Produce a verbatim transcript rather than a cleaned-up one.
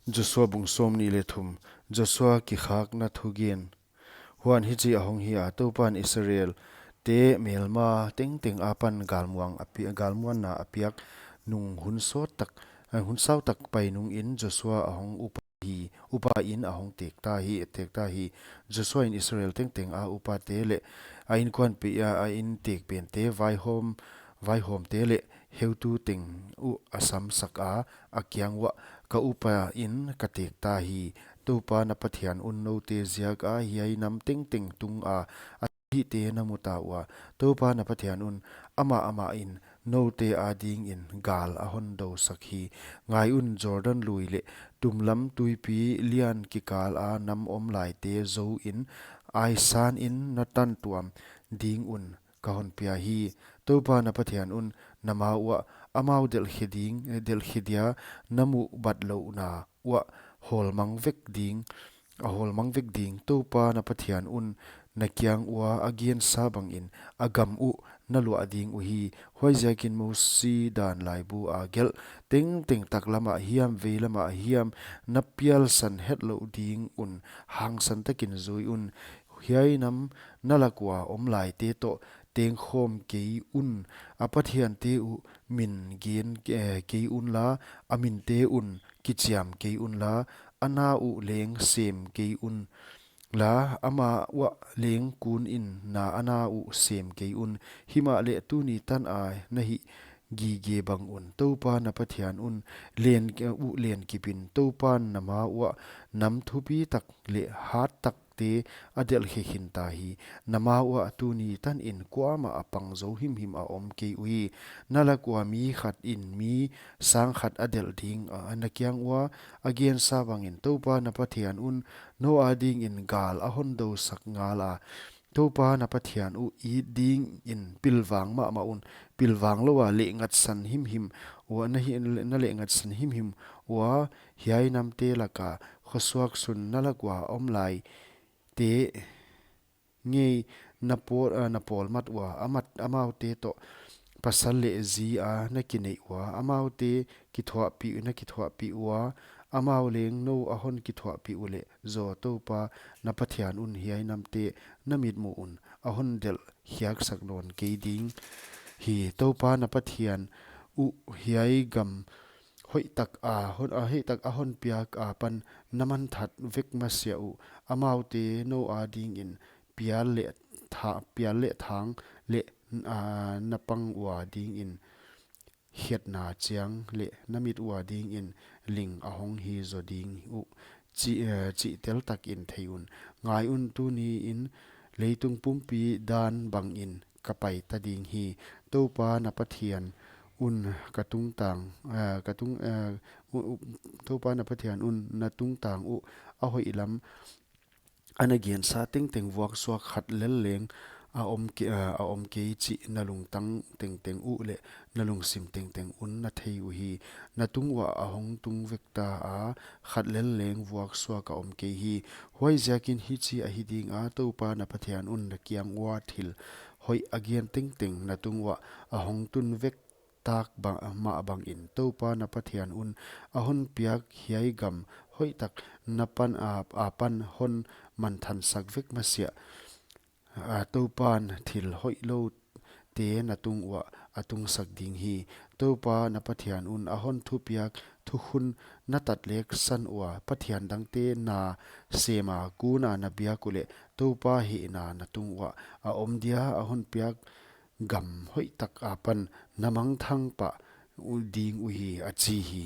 Joshua bung sawmnih leh thum. Joshua kikhakna thugen. Huan hichi ahong hi a, Toupan Israelte melma tengteng apan galmuang a pi-, galmuanna a piak nung hun sawt tak, eh, hun sau tak pai nungin Joshua ahong upa hi, upa in ahong tek ta hi, tek ta hi. Joshuain Israel tengteng a upate leh a inkuanpih a, a intekpente, vaihawm, vaihawmte leh heutu teng uh a samsak a, a kiang uah, Ka upa in ka tek ta hi. Toupa na Pathian un noute ziak a hiai nam tengteng tung a a hihte na mu ta ua, Toupa na Pathian un amah amah in noute adingin gal a hon dousak hi. Ngai un, Jordan lui leh tumlam tuipi lian kikal a nam om laite zou in, aisan in na tantuam ding un ka hon pia hi. Toupa na Pathian un na ma uah amau delhkhe ding, delhkhe dia na muh batlouhna uah hawlmang vek ding, a hawlmang vek ding. Toupa na Pathian un na kiang ua a gensa bangin a gam uh na luah ding uhi. Huaiziakin Mosi dan laibu a gelh tengteng, taklamah hiam veilamah hiam, na pialsan hetlouh ding un hangsan takin zui un. Hiai nam na lak ua om laite toh tengkhawm kei un. A pathiante uh min gen, eh, kei unla, a minte un kichiam kei unla, a na uh leng sem kei unla, amah uah leng kun in na a na uh sem kei un. Himahleh tuni tan a na hih gige bang un, Toupa na Pathian un len, uh len kip in. Toupan na ma uah nam thupi tak leh hat takte a delhkhe khin ta hi. Na ma uah tuni tanin kuamah a pang zou himhim a om kei uhi. Na lak ua mi khat in mi sang khat a delh ding a, na kiang ua a gensa bangin Toupa na Pathian un nou adingin gal a hon dousak ngal a. Toupa na Pathian uh it dingin pilvang mahmah un. Pilvang lou a lehngatsan himhim ua, na hi, na lehngatsan himhim ua, hiai namte laka khosuak sun na lak ua om laite ngei na pawl, ah, na pawl mat ua, amat, amaute toh pasal leh zi a na kineih ua, amaute kithuahpih, na kithuahpih ua, amau leng nou a hon kithuahpih uleh, zaw Toupa na Pathian un hiai namte na mitmuh un a hon delh khiaksak nawn kei ding hi. Toupa na Pathian uh hiai gam hoihtak a hon, a hoihtak a hon piak apan na manthat vek masiah uh, amaute nou adingin pial leh tha-, pial leh thang leh, ah, na pang ua dingin hiatna chiang leh na mit ua dingin ling a hong hi zaw ding uh, chih, eh, chihtel takin thei un. Ngai un, tuni in leitung pumpi dan bangin ka pai ta ding hi. Toupa na Pathian un ka tungtang, eh, ka tung, eh, u-, u-, Toupa na Pathian un na tungtang uh a hoih lam a na gensa tengteng vuaksuak khat lel leng a om ke-, a, a om kei chih na lungtang tengteng uh leh na lungsim tengteng un na thei uhi. Na tung uah a hong tung vek ta a, khat lel leng vuaksuak a om kei hi. Huaiziakin hichi ahi ding a, Toupa na Pathian un na kiang ua thil hoih a gen tengteng na tung uah a hong tun vek tak ba-, mah bangin Toupa na Pathian un a hon piak hiai gam hoihtak na pan a, apan hon manthansak vek masiah, a, Toupan thil hoihloute na tung uah a tungsak ding hi. Toupa na Pathian un a hon thupiak thukhun na tatlek san ua, pathian dangte na sem a kun a na biak uleh, Toupa hehna na tung uah a om dia a hon piak gam hoihtak apan na mangthang pah u-, ding uhi, a chi hi.